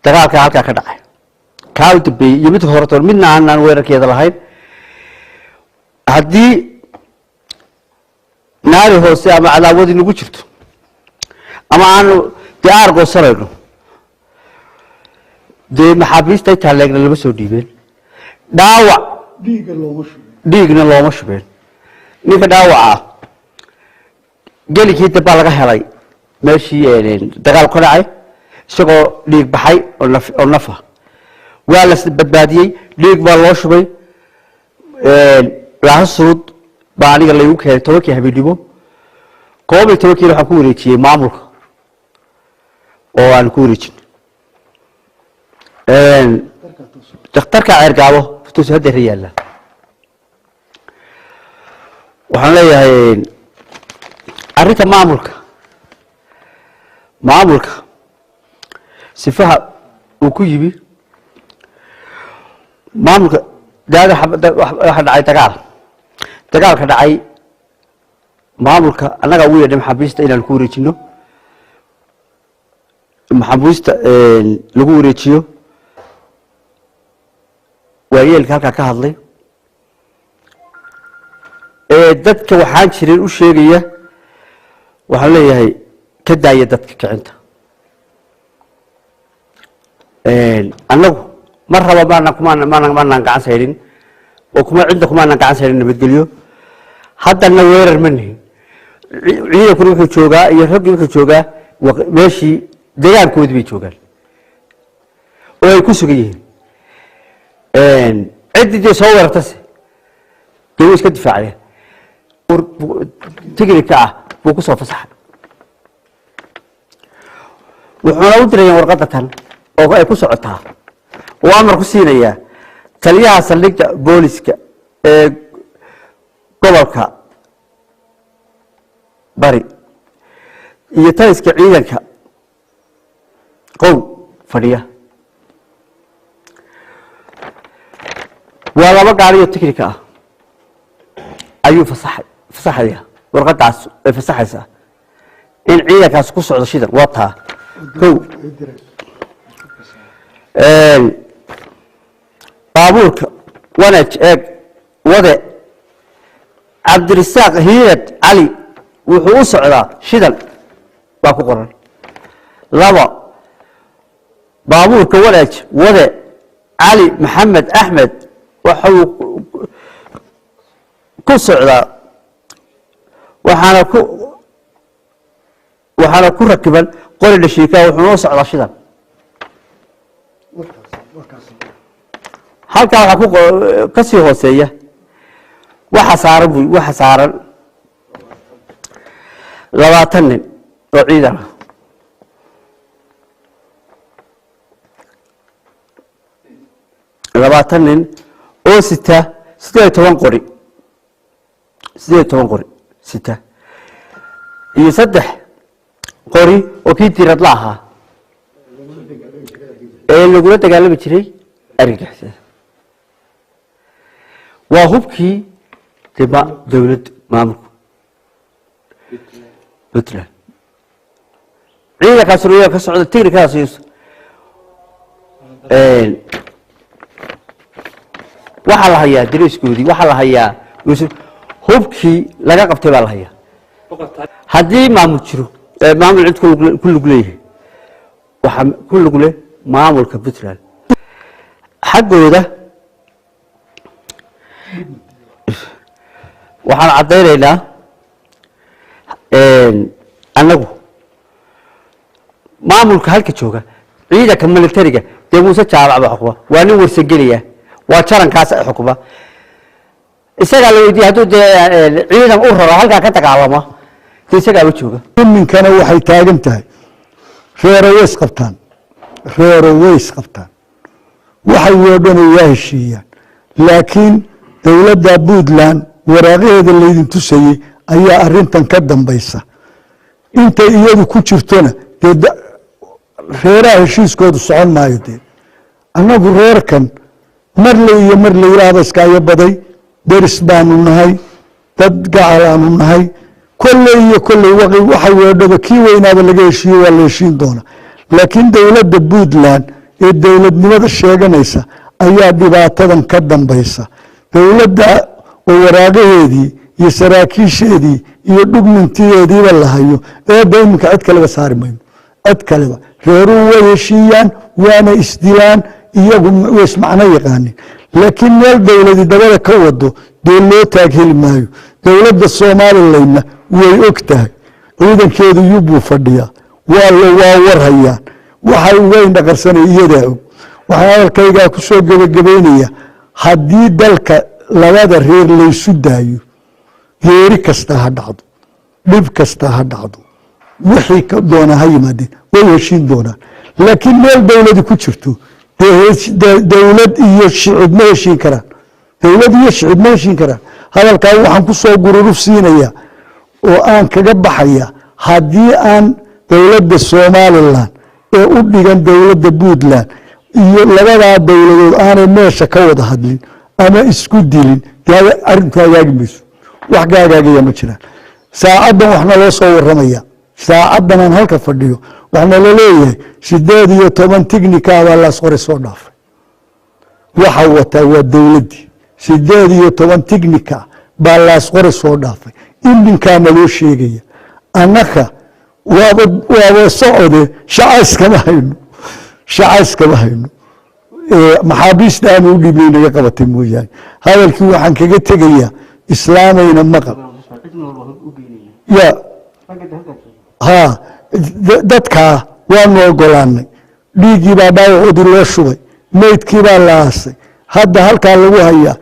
Dagaalka halkaa ka dhacay, kaa u dambeeyey iyo midka horetoon, midna aanaan weerarkeeda lahayn. Haddii naari hoose ama cadaawadii nagu jirto ama aanu dee aar goosanayno, dee maxaabiista intaa leegna lama soo dhiibeen. Dhaawac dhiigna looma shubeen. Ninka dhaawaca gelikii dambaa laga helay meeshii dagaal ka dhacay, isagoo dhiig baxay oo nafa. Waa la badbaadiyey, dhiig baa loo shubay. Laasa surud baa aniga laygu keenay 10-kii habeenimo. 11-kiina waxaan ku wareejiyey maamulka oo aan ku wareejin dakhtarka Ceergaabo ftuus hadeera yaalla. Waxaan leeyahay arrinta maamulka sifaha uu ku yimi maamulka daada waxa dhacay, dagaalka dhacay, maamulka annagaa ugu yeedhay maxaabiista inaan ku wareejino, maxaabiista lagu wareejiyo. Waayeelka halkaa ka hadlay ee dadka waxaan jirin u sheegaya, waxaan leeyahay ka daaya dadka kicinta. Annagu mar raba maana kumaan maanaan gacan saydhin oo kuma cidda kumaanan gacan saydhin nabadgelyo. Haddana weerar ma nihin. Ciidankuna wuxuu joogaa iyo raggii wuxuu joogaa meeshii deegaankoodii bay joogaan oo ay ku sugan yihiin. Ciddii dee soo weerartase dee way iska difaacdeen. Tignika ah buu ku soo fasaxay, wuxuuna u diraya warqadda tan oo ay ku socotaa oo amar ku siinayaa taliyaha saldhigga booliska ee gobolka Bari iyo taliska ciidanka qow fadhiya. Waa laba gaariyo tiknika ah ayuu fasaxay, fasaxaya warqadaas ay fasaxaysaa in ciidankaas ku socdo shidan. Waa taa kow. Baabuurka wanaj eeg wade Cabdirisaaq Hiirad Cali wuxuu u socdaa shidan baa ku qoran. Laba, baabuurka wanaj wade Cali Maxamed Axmed waxuu ku socdaa, waxaana ku rakiban qori dhashiika, wuxuuna u socdaa shidan. Halkaa waxaa ku ka sii hooseeya waxa saaran bu waxa saaran 20 nin oo ciidan ah. 20 nin oo sita 18 qori, 18 qori sita iyo 3 qori oo kii diradla ahaa ee lagula dagaalami jiray argagixisada. Waa hubkii de ma dowlad maamulku Puntland. Ciidankaas ka socda tignikadaas waxaa la hayaa dariiskoodii, waxaa la hayaa hubkii laga qabtay baa la hayaa. Haddii maamul jiro, maamul cid ku lug leeyahay, waxaa ku lug leh maamulka Puntland xaggooda. Waxaan caddaynaynaa annagu maamulka halka jooga, ciidanka militariga dee Muuse Jaamac baa xukuma, waa nin warsangelaya, waa jarankaas xukuma. Isagaa la weydiiyey hadduu dee ciidan u raro halkaa ka dagaalama, dee isagaaba jooga. Iminkana waxay taagan tahay reero way isqabtaan, reero way isqabtaan, waxay weedhana waa heshiiyaan, laakiin dowladda Puntland waraaqaheeda laydin tusayey ayaa arintan ka dambaysa. Intay iyadu ku jirtona dee reeraha heshiiskoodu socon maayo. Dee annagu reerkan marley iyo marley ilaahba iskaayo baday, deris baanu nahay, dad gacalaanu nahay. Kolley iyo kolley waxay weedhaba kii weynaaba laga heshiiyo, waa la heshiin doonaa, laakiin dowladda Puntland Ee dowladnimada sheeganaysa ayaa dhibaatadan ka dambaysa. Dowladda oo waraaqaheedii iyo saraakiisheedii iyo dhugmintideediiba la hayo, eedda iminka cid kaleba saari mayno, cid kaleba. Reeruhu way heshiiyaan, waana isdilaan, iyagu way ismacno yaqaanin, laakiin meel dowladi dabada ka wado dee loo taag heli maayo. Dowladda Somalilandna way og tahay, ciidankeedu yubbuu fadhiyaa, waa warhayaan. Waxay uga indhaqarsanaya iyadaa og. Waxaan hadalkaygaa ku soo gebagabaynaya, haddii dalka labada reer laysu daayo, geeri kasta ha dhacdo, dhib kasta ha dhacdo, wixii ka doonaa ha yimaadeen, way heshiin doonaan. Laakiin meel dowladi ku jirto dee dowlad iyo shicib ma heshiin karaan, dowlad iyo shicib ma heshiin karaan. Hadalkaa waxaan ku soo gururuf siinaya oo aan kaga baxaya, haddii aan dowladda Somaliland ee u dhigan dowladda Puntland iyo labadaa dowladood aanay meesha ka wada hadlin ama isku dilin, dee arrintu hagaagi mayso. Wax ka hagaagaya ma jiraan. Saacaddan waxna loo soo waramaya, saacaddan aan halka fadhiyo waxna la leeyahay 18 tignika baa Laasqoray soo dhaafay. Waxa wataa waa dowladdii. 18 tignika baa Laasqoray soo dhaafay, iminkaana loo sheegaya. Annaka waaba socode, shacayskama hayno, shacayskama hayno. Maxaabiista aanu u dhiibnay naga qabatay mooyaane. Hadalkii waxaan kaga tegayaa, islaamayna maqal ya ha dadkaa waanu ogolaanay. Dhiiggii baa dhaawacoodii loo shubay, meydkii baa la aasay, hadda halkaa lagu hayaa.